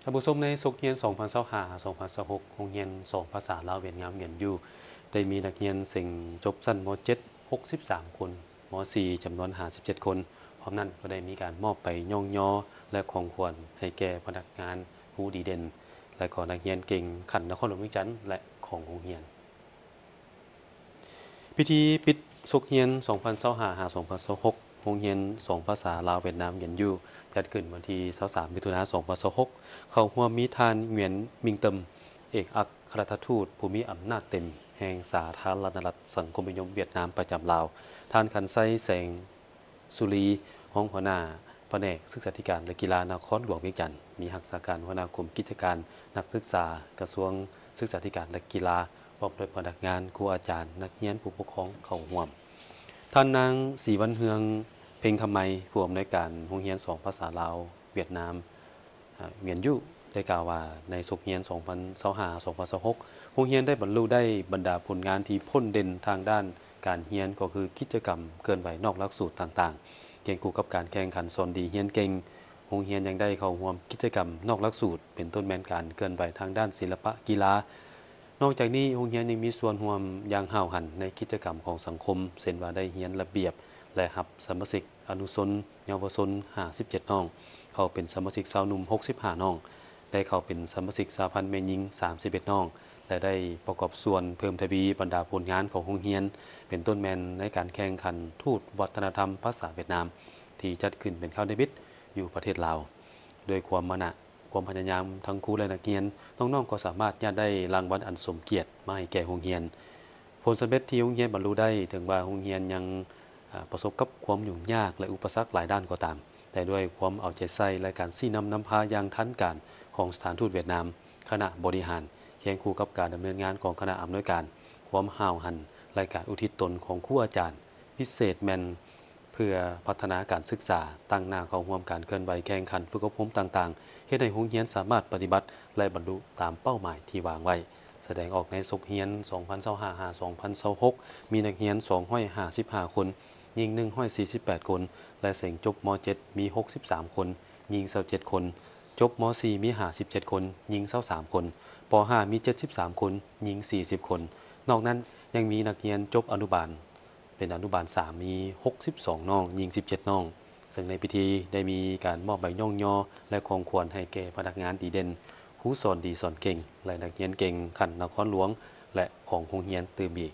ທ່ານຜູ້ຊົມ, ໃນສົກຮຽນສອງພັນຊາວຫ້າ ສອງພັນຊາວຫົກ ໂຮງຮຽນສອງພາສາລາວຫວຽດນາມ ວຽນຢູ່ ໄດ້ມີນັກຮຽນເສັງຈົບຊັ້ນ ມ.ເຈັດ ຫົກສິບສາມຄົນ, ມ.ສີ່ ຈຳນວນຫ້າສິບເຈັດຄົນ. ພ້ອມນັ້ນກໍໄດ້ມີການມອບໃບຍ້ອງຍໍ ແລະ ຂອງຂວັນໃຫ້ແກ່ພະນັກງານ, ຄູດີເດັ່ນ ແລະ ກໍນັກຮຽນເກັ່ງຂັ້ນນະຄອນຫຼວງວຽງຈັນ ແລະ ຂອງໂຮງຮຽນ. ພິທີປິດສົກຮຽນສອງພັນຊາວຫ້າ ຫາ ສອງພັນຊາວຫົກ ໂຮງຮຽນສອງພາສາລາວຫວຽດນາມ ວຽນຢູ່ ຈັດຂຶ້ນວັນທີຊາວສາມ ມິຖຸນາ ສອງພັນຊາວຫົກ ເຂົ້າຮ່ວມມີທ່ານ ຫງວຽນ ມິງເຕີມ ເອກອັກຄະລັດຖະທູດຜູ້ມີອຳນາດເຕັມແຫ່ງສາທາລະນະລັດສັງຄົມນິຍົມຫວຽດນາມປະຈຳລາວ, ທ່ານ ຄັນໄຊ ແສງ ສຸລີ ຮອງຫົວໜ້າພະແນກສຶກສາທິການ ແລະ ກິລານະຄອນຫຼວງວຽງຈັນ, ມີຮັກສາການຫົວໜ້າກົມກິດຈະການນັກສຶກສາ ກະຊວງສຶກສາທິການ ແລະ ກິລາ, ພ້ອມດ້ວຍພະນັກງານ, ຄູອາຈານ, ນັກຮຽນ, ຜູ້ປົກຄອງເຂົ້າຮ່ວມ. ທ່ານນາງ ສີວັນເຮືອງ ເພັງຄຳໄມ ຜູ້ອຳນວຍການໂຮງຮຽນສອງພາສາລາວຫວຽດນາມ ອາ ວຽນຢູ່ ໄດ້ກ່າວວ່າ ໃນສົກຮຽນສອງພັນຊາວຫ້າ ສອງພັນຊາວຫົກ ໂຮງຮຽນໄດ້ບັນລຸໄດ້ບັນດາຜົນງານທີ່ພົ້ນເດັ່ນທາງດ້ານການຮຽນ ກໍຄືກິດຈະກຳເຄື່ອນໄຫວນອກຫຼັກສູດຕ່າງໆ. ຄຽງຄູ່ກັບການແຂ່ງຂັນສອນດີຮຽນເກັ່ງ, ໂຮງຮຽນຍັງໄດ້ເຂົ້າຮ່ວມກິດຈະກຳນອກຫຼັກສູດ ເປັນຕົ້ນແມ່ນການເຄື່ອນໄຫວທາງດ້ານສິລະປະກິລາ. ນອກຈາກນີ້, ໂຮງຮຽນຍັງມີສ່ວນຮ່ວມຢ່າງຫ້າວຫັນໃນກິດຈະກຳຂອງສັງຄົມ, ເຊັ່ນວ່າໄດ້ຮຽນລະບຽບ ແລະ ຮັບສະມາຊິກ ອະນຸຊົນເຍົາວະຊົນຫ້າສິບເຈັດນ້ອງ, ເຂົ້າເປັນສະມາຊິກຊາວໜຸ່ມຫົກສິບຫ້ານ້ອງ, ໄດ້ເຂົ້າເປັນສະມາຊິກສະຫະພັນແມ່ຍິງສາມສິບເອັດນ້ອງ ແລະ ໄດ້ປະກອບສ່ວນເພີ່ມທະວີບັນດາຜົນງານຂອງໂຮງຮຽນ, ເປັນຕົ້ນແມ່ນໃນການແຂ່ງຂັນທູດວັດທະນະທຳພາສາຫວຽດນາມ ທີ່ຈັດຂຶ້ນເປັນຄັ້ງທຳອິດຢູ່ປະເທດລາວ. ດ້ວຍຄວາມມານະ, ຄວາມພະຍາຍາມທັງຄູ ແລະ ນັກຮຽນ, ນ້ອງໆກໍສາມາດຍາດໄດ້ລາງວັນອັນສົມກຽດມາໃຫ້ແກ່ໂຮງຮຽນ. ຜົນສຳເລັດທີ່ໂຮງຮຽນບັນລຸໄດ້, ເຖິງວ່າໂຮງຮຽນຍັງ ອາ ປະສົບກັບຄວາມຫຍຸ້ງຍາກ ແລະ ອຸປະສັກຫຼາຍດ້ານກໍຕາມ, ແຕ່ດ້ວຍຄວາມເອົາໃຈໃສ່ ແລະ ການຊີ້ນຳນຳພາຢ່າງທັນການຂອງສະຖານທູດຫວຽດນາມ, ຄະນະບໍລິຫານ, ຄຽງຄູ່ກັບການດຳເນີນງານຂອງຄະນະອຳນວຍການ, ຄວາມຫ້າວຫັນ ແລະ ການອຸທິດຕົນຂອງຄູອາຈານ, ພິເສດແມ່ນ ເພື່ອພັດທະນາການສຶກສາ, ຕັ້ງໜ້າເຂົ້າຮ່ວມການເຄື່ອນໄຫວແຂ່ງຂັນຝຶກອົບຮົມຕ່າງໆ, ເຮັດໃຫ້ໂຮງຮຽນສາມາດປະຕິບັດ ແລະ ບັນລຸຕາມເປົ້າໝາຍທີ່ວາງໄວ້. ສະແດງອອກໃນສົກຮຽນສອງພັນຊາວຫ້າ ຫາ ສອງພັນຊາວຫົກ ມີນັກຮຽນສອງຮ້ອຍຫ້າສິບຫ້າຄົນ, ຍິງໜຶ່ງຮ້ອຍສີ່ສິບແປດຄົນ ແລະ ເສັງຈົບ ມ.ເຈັດ ມີຫົກສິບສາມຄົນ, ຍິງຊາວເຈັດຄົນ, ຈົບ ມ.ສີ່ ມີຫ້າສິບເຈັດຄົນ, ຍິງຊາວສາມຄົນ, ປ.ຫ້າ ມີເຈັດສິບສາມຄົນ, ຍິງສີ່ສິບຄົນ. ນອກນັ້ນຍັງມີນັກຮຽນຈົບອະນຸບານ ເປັນອະນຸບານສາມ ມີຫົກສິບສອງນ້ອງ, ຍິງສິບເຈັດນ້ອງ, ເຊິ່ງໃນພິທີໄດ້ມີການມອບໃບຍ້ອງຍໍ ແລະ ຂອງຂວັນໃຫ້ແກ່ພະນັກງານດີເດັ່ນ, ຄູສອນດີສອນເກັ່ງ ແລະ ນັກຮຽນເກັ່ງຂັ້ນນະຄອນຫຼວງ ແລະ ຂອງໂຮງຮຽນຕື່ມອີກ.